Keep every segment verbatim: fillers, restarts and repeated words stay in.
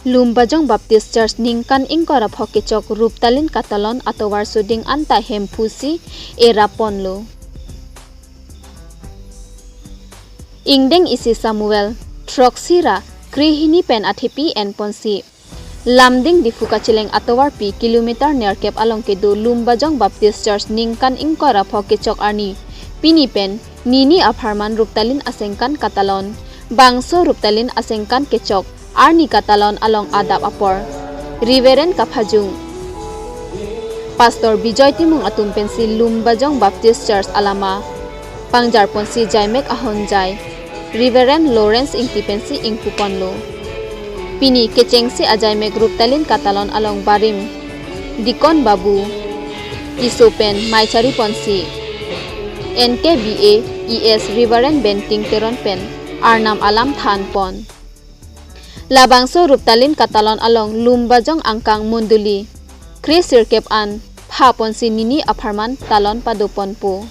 Lumbajong Baptist Church ningkan ingkoi ra pho kechok Ruptalin Katalon atovar suding anta Hemphu si erap ponlo. Ingdeng isi Samuel, throksi ra krehini pen athepi en ponsi Lumding Diphu kacheleng atovarpi kilometer nerkep along kedo Lumbajong Baptist Church ningkan ingkoi ra pho kechok arni pini pen nini apharman Ruptalin Asengkan Katalon, bangso Ruptalin Asengkan kechok arni Katalon along adap apor Reverend Kaphajung, Pastor Bijoy Timung atum pensi Lumbajong Baptist Church alama pangjar ponsi jaimek ahonjai Reverend Lawrence Ingti pensi ingpu ponlo. Pini kechengsi ajaimek Ruptalin Katalon along barim Deacon Babu Tisso pen maichari ponsi N K B A E S Reverend Benting Teron pen Arnam alam than pon. Labangso Ruptalin Katalon along Lumbajong angkang mondoli kre sirkep an pha ponsi nini apharman talon pado ponpo.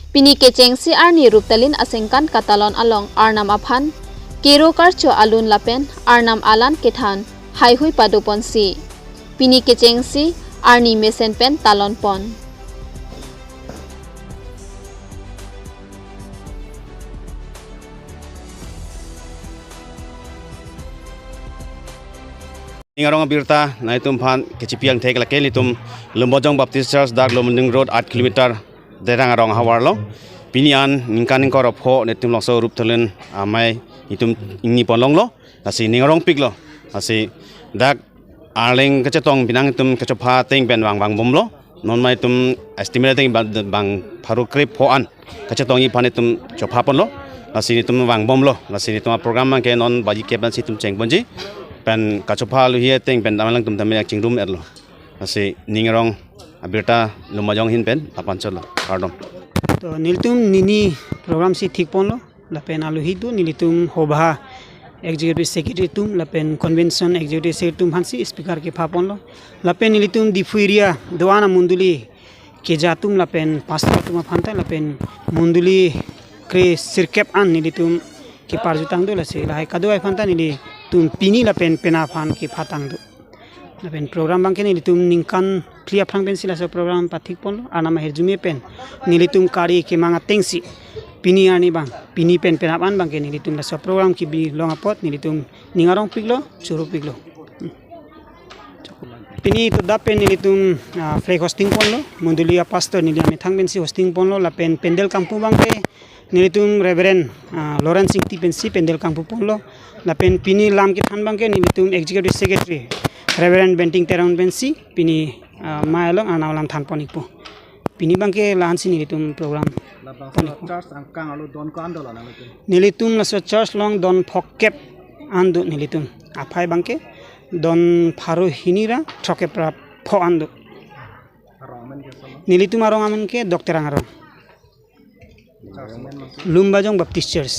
Pini kechengsi arni Ruptalin Asengkan Katalon along Arnam aphan kero karcho alun lapen Arnam alam kethan haihui pado ponsi pini kechengsi arni mesen pen talon pon. Ning arong abirta nangtum aphan kechipi angthek lake nelitum Lumbajong Baptist Church dak Lumding Road aat kilometer Derang arong ahavar lo. Pini an ningkan ingkoi ra pho nelitum labangso Ruptalin amei nelitum ingni pon longlo. Lasi ning arongpiklo. Lasi dak arleng kachetong pinang nelitum kachopha ateng pen vang vangbomlo. Non ma nelitum estimate ateng bang, bang pharo kre pho an kachetongji aphan nelitum chopha ponlo. Lasi nelitum vangbomlo. Lasi nelitum aprogram abangke non baji kep ansi nelitum chengponji. Pen kachopha aluhi ateng pen damlang tum tame chingrum etlo. Lasi ning arong abirta Lumbajong ahin pen lapu-an chotlo. Kardom. To nelitum nini program si thik ponlo. Lapen aluhi do nelitum hobha Executive Secretary atum lapen Convention Executive Secretary atum aphansi speaker kepha ponlo. Lapen nelitum Diphu area do-an amondoli keja atum lapen pastor atum aphanta lapen mondoli kre sirkep an nelitum keparjutang do, lasi lahai kadokave aphanta nelitum pini lapen penap aphan kephatang do. Lapen program abangke nelitum ningkan phli aphrang pensi laso program pathik ponlo, Arnam ahirjume pen nelitum kari kemang atengsi pini arni abang, pini pen penap an abangke nelitum laso program kebi long apot nelitum ning arongpiklo, chorupiklo. Pini to adap pen nelitum, ah, flag hosting ponlo, mondoli apastor neli amethang pensi hosting ponlo, lapen pandal kangpu abangke nelitum Reverend, ah, Lawrence Ingti pensi pandal kangpu ponlo. Lapen pini lam kethan abangke nelitum Executive Secretary Reverend Benting Teron pensi pini, ah, amei along Arnam alam than pon-ikpo. Pini abangke la-ansi nelitum program. Labangso pon-ikpo. Church angkang arlo don ko-an do la nangtum? Nelitum laso church along don phokep an do nelitum. Aphai abangke don pharo hini ra throkkep ra pho an do. Arong amen ke solo? Nelitum arong amen ke Dok Terang arong. Church amen abangke? Lumbajong Baptist Church.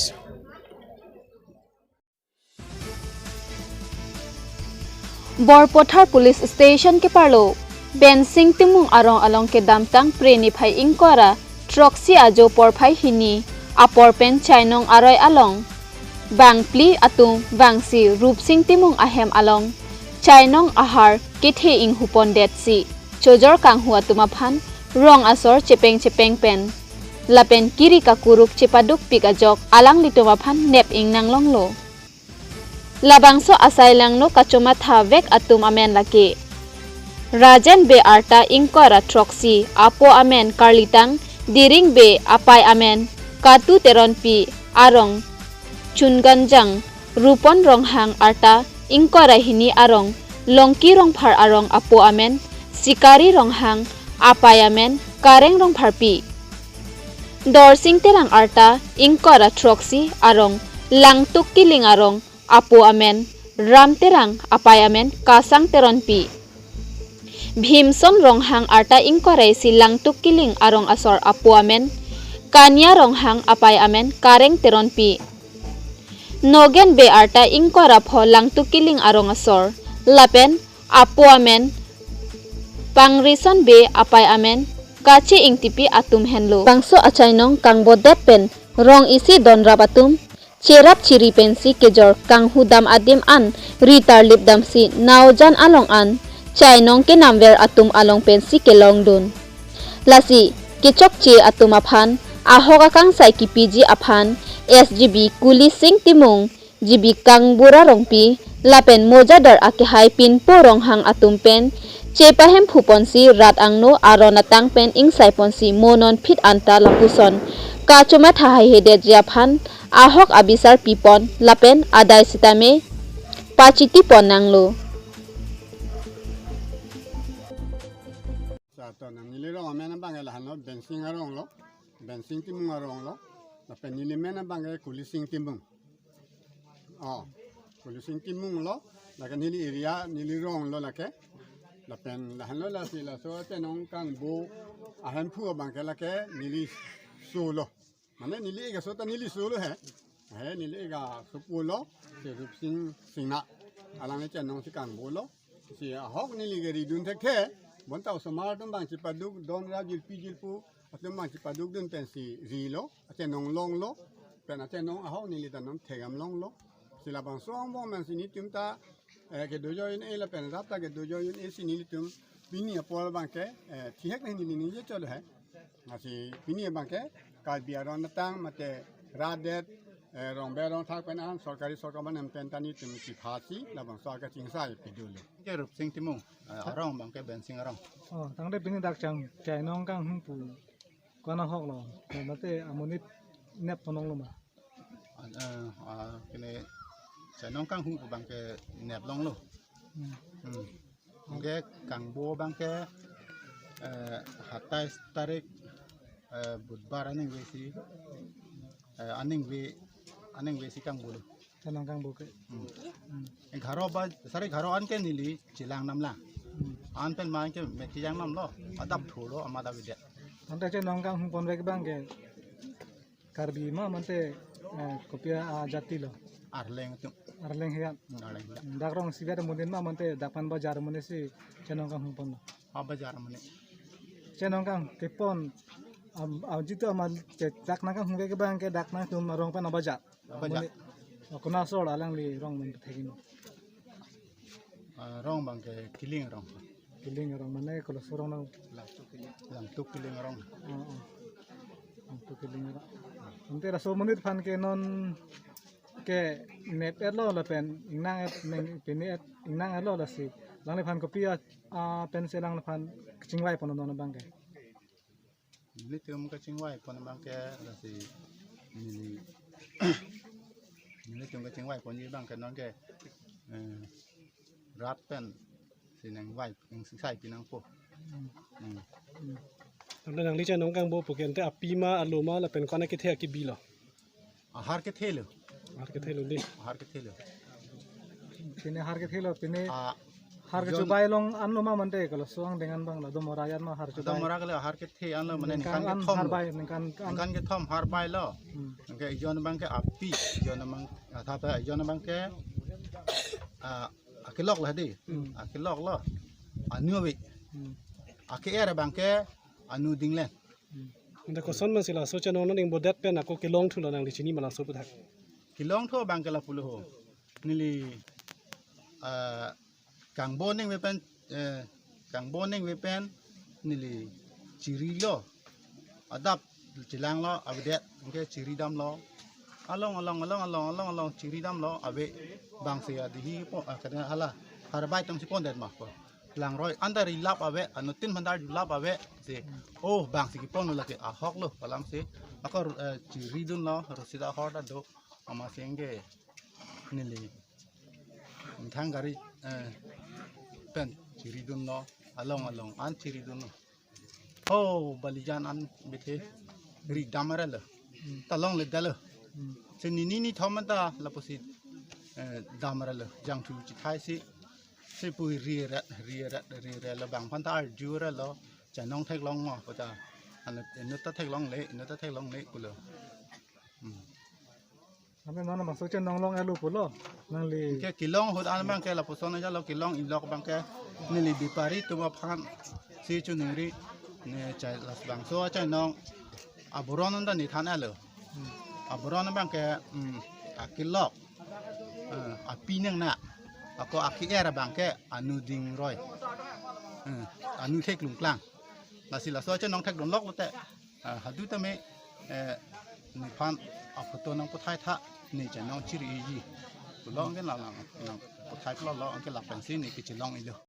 Borpathar Police Station keparlo Bensing Timung arong along kedamtang Phre niphai ingkoi ra throksi ajo porphai hini apor pen chainong aroi along bangphli atum vangsi Rupsing Timung ahem along chainong ahar kethe inghu pondetsi chojor kanghu atum aphan rong asor chepeng chepeng pen lapen kiri kakuruk chepadukpik ajok alanglitum aphan nep ingnang longlo. Labangso asai langno kachomatha vek atum amen lake Rajen Bey arta ingkoi ra throksi, apo amen Karlitang Dering Bey, apei amen Katu Teronpi, arong Chunganjang, Rupon Ronghang arta ingkoi ra hini, arong Longki Rongphar, arong apo amen Sikari Ronghang, apei amen Kareng Rongpharpi. Dorsing Terang arta ingkoi ra throksi, arong Langtuk Kiling, arong apo amen Ram Terang, apei amen Kasang Teronpi. Bhimson Ronghang arta ingkoi ra isi, Langtuk Kiling arong asor, apo amen Kania Ronghang, apei amen Kareng Teronpi. Nogen Bey arta ingkoi ra pho, Langtuk Kiling arong asor, lapen apo amen Pangrison Bey, apei amen Kache Ingtipi atum henlo. Bangso achainong kangbodet pen rong isi donrap atum cherap chiri pensi kejor kanghudam adim an ri tarlip damsi Naojan along an chainong kenamver atum along pensi kelongdun. Lasi kechokche atum aphan ahok akangsai kipiji aphan S G B Kulising Timung, G B Kangbura Rongpi lapen mojadar akehai Pinpo Ronghang atum pen chepahemphu ponsi rat angno aron atang pen ingsai ponsi mo non phit anta lapuson kachomatha haihedetji aphan ahok abisar pipon lapen adai sitame pachiti pon nanglo. Sa to nang neli rong amen abang lahelo Bensing arong lo, Bensing Timung arong lo, lapen neli men abang Kulising Timung. Oh, Kulising Timung lo, lake neli area, neli rong lo lake. Lapen lahenlo lasi laso achainong kangbo ahemphu abang ke lake neli so lo. Mane neli ega so ta neli so lo he. He neli ega so pulo, si Rupsing Singna. Alang achainong si kangbo lo. Si ahok neli ke ridun thekthe. Bonta osomar atum abang chipaduk, don ra jirpi jirpo atum abang chipadukdun pensi rilo, achainong longlo, pen achainong ahok neli ta non thegam longlo. Si labangso angbong pensi nelitum ta, eh, kedo jo-un-e lapen rat ta kedo jo-un-e si nelitum pini apor abang ke, eh, thihek neli ningje cholo he. Lasi pini abang ke Karbi aron atang mate rat det, eh, rongbe rongthak pen an sorkari sorkar aban pen ta nelitum chiphasi labangso akachingsai pidunlo. Ke Rupsing Timung, eh, arong abang ke Bensing arong. Oh, tangte pini dak chang, chainong kanghumpu ko-an ahok lo, mate amonit nep ponlonglo ma? Ah, eh, ah, kene chainong kanghumpu abang ke nep longlo. Hmm. Hmm. Anke kangbo abang ke, eh, hatais tarik, eh, Budbar aningve si, eh, aningve, aningve si kangbo lo. Chainong kangbo ke. Hmm. Hmm. Egharo ba, sare egharo an ke neli chelang namlang. Hmm. An pen ma an ke mekti jang namlo, adap tholo amat avedet. Tangte chainong kanghum ponvek abang ke Karbi ma mate, eh, kopi ajati lo? Arleng atum. Arleng heyan. Hmm, Arleng heyan. Dak rong sivet amonit ma mate dak pen bajar amonit si chainong kanghum ponlo? Ah, bajar amonit. Chainong kang kepon, am, am, jitu amat che dak nangkanghumvek abang ke dak nangtum arong pen abajar. Abajar. Amonit. Oh, konat asor alangli rong pen thekin? Ah, rong abang ke Kiling arong. Kiling arong mane koloso arong nang? Langtuk Kiling. Langtuk Kiling arong. Oh, oh. Langtuk Kiling arong. Ante laso amonit aphan ke non ke nep-etlo lapen ingnang-et neng pini-et ingnang-etlo lasi alangliphan kopi a, a pensi alangliphan kachingvai pon non abang ke? Nelitum kachingvai pon abang ke lasi neli, nelitum kachingvai ponji abang ke non ke, eh, rat pensi nangvai, nangsingsai pi nangpo. Hmm. Hmm. Hmm. Tangte nangli chainong kangbo pu ke ante api ma, alo ma lapen ko-an akethe akibi lo? Ahar kethe lo. Ahar kethe lo dei. Ahar kethe lo. Pini ahar kethe lo, pini Ah, har John kechobai along anlo ma mante koloso angdeng an abang lo, Domora ajan ma har kechobai. Domora ke lo ahar kethe anlo mane ningkan ningkan an kethom lo. Harbai, ningkan an. Ningkan kethom harbai lo. Hmm. Anke ejon abang ke api, ejon abang, ah, thap ejon abang ke, ah, akelok lo dei. Hmm. Akelok lo. Anu ave. Hmm. Ake-er abang ke anu Dinglen. Hmm. Ante koson ma si laso chainong non ingbodet pen ako kelongthulo nangli chini ma laso aputhak? Kelongthu abang ke lapulo ho. Neli, ah, kangbo ningve pen, eh, kangbo ningve pen neli chirilo. Adap chelanglo avedet, anke chiridamlo. Along, along, along, along, along, along, chiridamlo ave. Bang si adihi po, ah, kadang hala. Harbai atum si pondet ma po. Langroi anta rilap ave, anuttin mandar julap ave. Si, oh, bang si kepon lo lake ahok lo, palam si. Ako, eh, chiridunlo, rosida hor ta do, amat si anke neli. Thang gari, eh, pen chiridunlo, along along an chiridunlo. Ho, Balijan an bethe ridam arelo. Hmm. Ta longledetlo. Hmm. Si nini nithom ta lapusi, eh, dam arelo. Jangthu chithai si, si pu riret, riret, riret lo bang aphan ta arju arelo. Chainong theklong mo, pu ta. Ano, inut ta theklongle, inut ta theklongle pulo. Hmm. Ante non bangso chainong long-etlo pulo, nangli. Anke kelong ahut an abang ke lapuson aja lo kelong ilok abang ke neli bepari atum aphan si choningri ne chai las bangso chainong aburon anta ne than-etlo. Hmm. Aburon abang ke, hmm, akilok, eh, api nangna, ako aki-er abang ke anu dingroi, eh, anu theklongklang. Lasi laso achenong thekdunlok lote, eh, hadu tame, eh, nephan aphoto nangpathaitha, ne chenong chiriji. Pulo anke la lang nangpathailo, anke lapensi ne kechelong-ilo.